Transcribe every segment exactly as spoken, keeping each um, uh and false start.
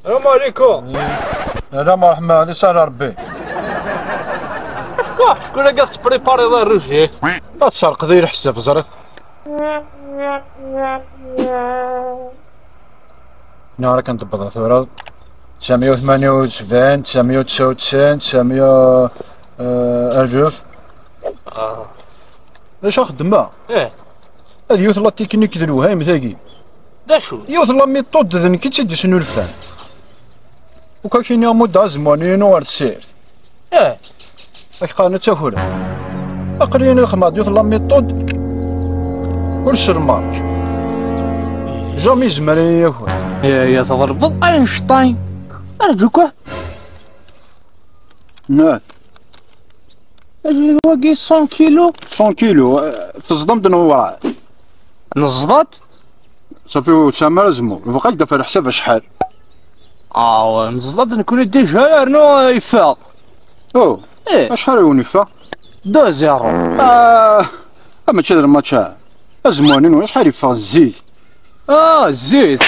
Salam alaikum. Salam ورحمة الله, di sara Rebbi. Acku, acku la tettpripariḍ arruj-ik? La tesserqeḍ i leḥsab, ẓriɣ. Nniɣ-ak ad n-tewwḍeḍ tura. Tesɛemya u tmanya u sebɛin, tesɛemya u tesɛa u tesɛin, tesɛemya, eh, alef. D acu xeddmeɣ? Ih. Ad yiwet la technique d lewhayem tagi. D acu? Yiwet la méthode d nekk i tt-id-isnulfan. Uka kini amudda azemmur-inu ar tessirt. Ih. Ak qqaren ad taker. Aql-iyi xedmeɣ-d yiwet la méthode ur s lmark. Jamais yezmer ad iyi-yaker. Ya, ya tɣelbeḍ Einstein. Arǧu kan. Nah. Wagi cent kilos. Cent kilos, eh, teẓḍem-d neɣ werɛad? Neẓḍa-d. Safi ur tesɛam ara azemmur. Bɣa ad d-afeɣ leḥsab acḥal. Ah, neẓḍa-d nekkni déjà yernu, eh, yeffeɣ. Oh, eh. Acḥal i wen-yeffeɣ? Deux zéro. Ah, ah, mačči d lmatch-a. Azemmur-inu acḥal yeffeɣ zzit? Ah, zzit.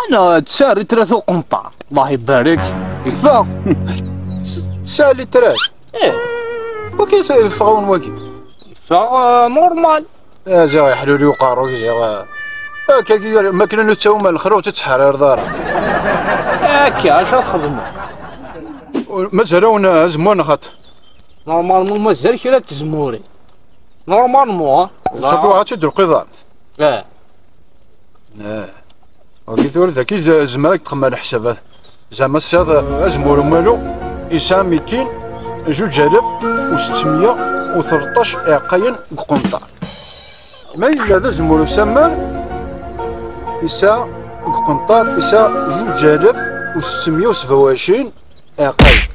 Ana tesɛa litrat uqenṭar. Allah ibarek. Yeffeɣ. Tesɛa litrat? Eh. Wagi yeffeɣ-awen wagi? Yeffeɣ, ah, normal. Ah, ziɣ iḥluli uqerru-k, ziɣ, ah. Akka, akka, ma kra n ttawma lexruǧ ur tettḥarireḍ ara. Akka, acu ara txedmeḍ? Mazal-awen azemmur neɣ xaṭi? Normalement mazal kra n tzemmurin. Normalement, ah. Safi, ad tt-id-lqiḍ. Eh. Eh. Wagi tura daki z-, zemreɣ ad k-d-xemmeɣ leḥsabat. Zeɛma tesɛiḍ azemmur umalu, yesɛa mitin, zuǧ alaf u settemya u tleṭṭac iɛeqqayen deg uqenṭar. Ma yella d azemmur usamar, yesɛa deg uqenṭar, yesɛa zuǧ alaf u settemya u sebɛa u ɛecrin iɛeqqayen.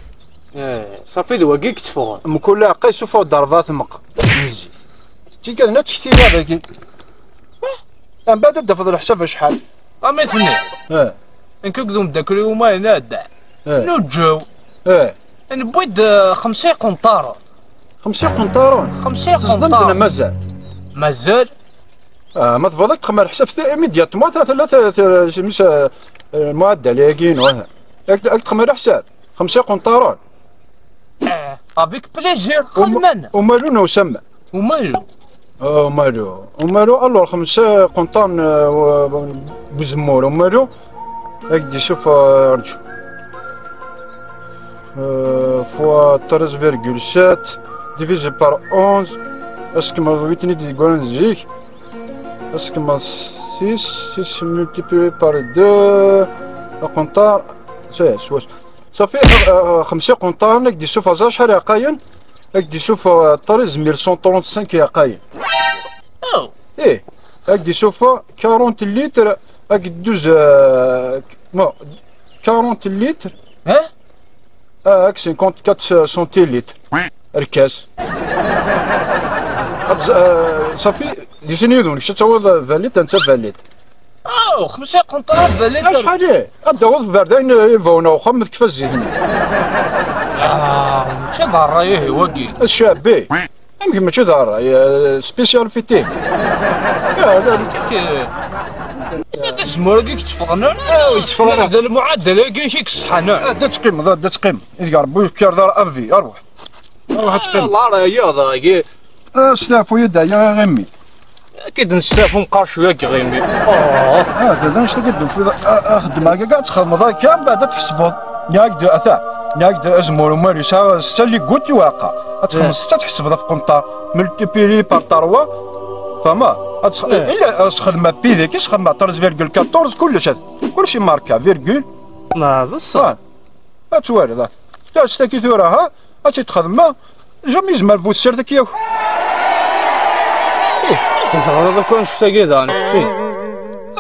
Eh, safi d wagi i yetteffɣen. Mkul aɛeqqa yessufeɣ-d rebɛa tmeq n zzit. Tikkadna ttektiba dagi. Mbeɛd ad d-tafeḍ leḥsab acḥal. A mmi-tni. Eh. Nekk akked umeddakel-iw ma yenna-d. Eh. Nuǧew. Eh. Newwi-d, eh, xemsa iqenṭaren. Xemsa iqenṭaren? Xemsa iqenṭaren. Teẓḍem-d neɣ mazal? Mazal. Ah, ma tebɣiḍ ad k-xemmeɣ leḥsab immédiatement, ta tella ta, ta, ta, mis, eh, eh, lmuɛaddal-agi-inu, ah. Ad k-, ad k-xemmeɣ leḥsab. Xemsa iqenṭaren. Eh, avec plaisir, xedmen. Umalu neɣ usamar? Umalu. Ah, umalu. Umalu, alors, xemsa iqenṭaren, eh, w-, w-, n uzemmur. Umalu, ad k-d-isuf, eh, rǧu. Euh, fois treize virgule sept divisé par onze, ad s-kemmleḍ wi ten-id-yegran zik, ad s-kemmleḍ six, six multiplié par deux, aqenṭar, ça y est, swaswa. Safi, euh, euh, xemsa iqenṭaren, ad k-d-isuffeɣ acḥal iɛeqqayen? Ad k-d-isuffeɣ, euh, treize mille cent trente-cinq iɛeqqayen. Oh. Ih, ad k-d-isuffeɣ quarante litres, ad k-d-duz, euh, non, quarante litres. Hein? Ah, ak cinquante-quatre centilitres. Rkas. Ad z-, euh, safi, di sin yid-wen, kečč ad tawiḍ vingt litres, netta vingt litres. Oh, xemsa iqenṭaren vingt litres. Acḥal i? Ad d-tawiḍ berdayen, eh, ibawen uxxam, tekfa zzit-nni. Ah, mačči d ṛṛay ihi wagi. Ccɛeb. Amek mačči d ṛṛay, eh, spécial fiti? Ya, d azemmur-agi i yetteffɣen, ah, yetteffɣen. D lmuɛadala-agi i k-iṣeḥḥan, ah. Ad teqqimeḍ, ad teqqimeḍ. Ideg Ṛebbi yefk-ar d avi, ṛwaḥ. Ṛwaḥ ad teqqimeḍ. Ah, la, la, ya, dagi. Ah, steɛfu-yi-d, aya iɣimi. Ad k-id-nesteɛfu, nqar cwiya deg iɣimi. Oh. Ah, d, d annect-agi d-tufiḍ, ah, ah, xeddem akka, ad txedmeḍ akka, mbeɛd ad tḥesbeḍ. Nniɣ-ak-d, ata, nniɣ-ak-d azemmur umalu yesɛa setta ligut i uɛeqqa. Ad txedmeḍ setta, ad tḥesbeḍ ɣef qenṭar, multiplié par trois, fehmeḍ? Ad tx-, illa, ad txedmeḍ pi daki, txedmeḍ treize virgule quatorze, kullec, kullec imarka, virgule. Ah, d ṣṣeḥ. Ah. Ad twaliḍ. Taɛet-agi tura, ha? Ad tt-id-xedmeɣ. Jamais yezmer bu tsert ad k-yaki. Ih. Teẓriḍ akk annect-agi daɣen, kečči?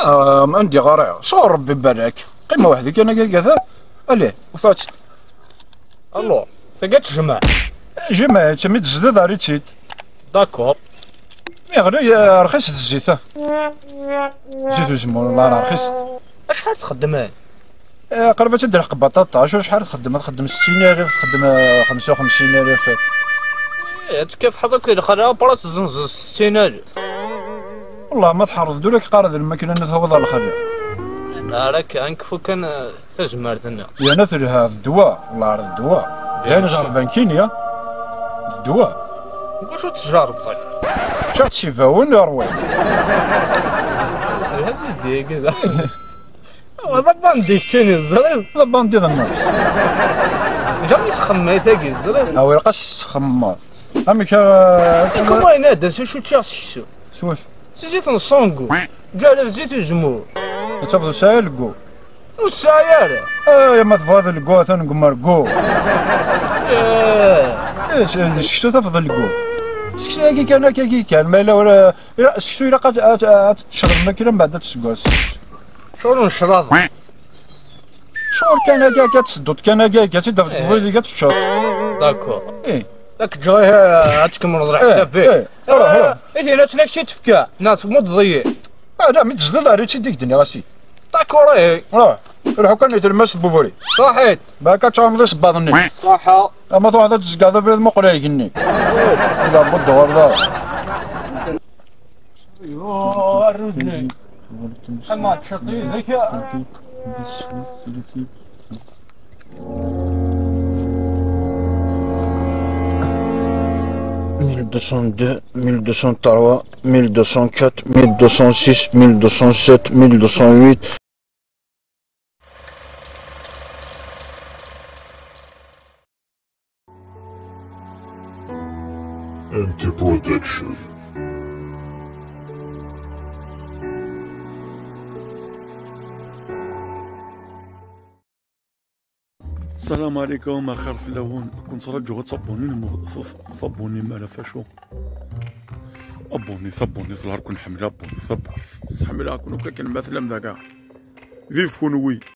Ah, anda ɣriɣ? Sɣur Rebbi barek. Qqim weḥd-i kan akka, kata. Allez, ufiɣ-tt. Allo, tagi ad tejmeɛ? Jmeɛ-itt, mi d-tezdiḍ, err-itt-id. D'accord. Mi ɣli, eh, rxis d zzit, ah. Zzit uzemmur, wallah, rxis. Acḥal txeddem? Eh, qrib ad tt-id-lḥeq baṭaṭa. Acu, acḥal txeddem? Txeddem settin alaf, txeddem, eh, xemsa u xemsin alaf. Eh, ad tkafḥeḍ akk lxala, après ad tezzenzeḍ settin alaf. Wallah, ma tḥerreḍ-d ula k-qqareḍ lmakla-nni tawiḍ ɣer lxali. Ara k-, ad nekfu kan, eh, tazmert-nni. Yerna telha d ddwa, wallah d ddwa. D ayen jerrben kini, ya. D ddwa. Deg wacu tjerrbeḍ akka? Ččaɣ-tt s ibawen, yerwi. Telha vidya-agi da. Wa d abandi keččini, teẓriḍ? D abandi d nnefs. Jamais txemmeḍ tagi, teẓriḍ? Awi, ilaq ad s-txemmeḍ. Amek ara... Ikum wayen ad d-as, acu ččiɣ seksu? S wacu? S zzit n ṣṣungu. Ǧǧeɣ zzit uzemmur. Ad tafeḍ ur tesɛi ara lgu. Ur tesɛi ara. Eh, ma tebɣiḍ lgu, atan deg umergu. Eh. Eh, s-, d seksu tafeḍ lgu. Seksu-agi kan, akka-agi kan. Ma yella ur, ila, seksu ilaq ad, ad, ad teččeḍ lmakla, mbeɛd ad tesgers. Ccɣel n cclaḍa. Ccɣel kan akka, akka tsedduḍ kan akka, akka tt-id-tafeḍ deg ubrid, akka teččeḍ. D'accord. Eh. Ad k-ǧǧeɣ, eh, ad tkemmleḍ leḥsab-ik. Eh, eh. Ruḥ, ruḥ. Eh, i tina ttnakti tefka, neɣ tmuddeḍ-iyi? Ah, la, mi d-tezdiḍ, err-itt-id i k-d-nniɣ a sidi. D'accord, eh. Ruḥ, ruḥ kan i tlemmast n webrid. Ṣaḥit. Baka ad tɛummeḍ isebbaḍ-nni. Ṣaḥa. Ama truḥeḍ ad tezgaḍ abrid, muqel ar igenni. Ila buddu ɣer da. Yo, arrudni. Ama tcatiḍ. Mille deux cent deux, mille deux cent trois, mille deux cent quatre, mille deux cent six, mille deux cent sept, mille deux cent huit. M T Production. السلام عليكم، خير في اللون. كنت راجو غتصبوني المغ-، صف-، صبوني مالا فاشو. أبوني، صبوني، صلاركم حملة، أبوني، صبوني. تحملها كنو كاكن مثلا ذاك. فيف كونوي.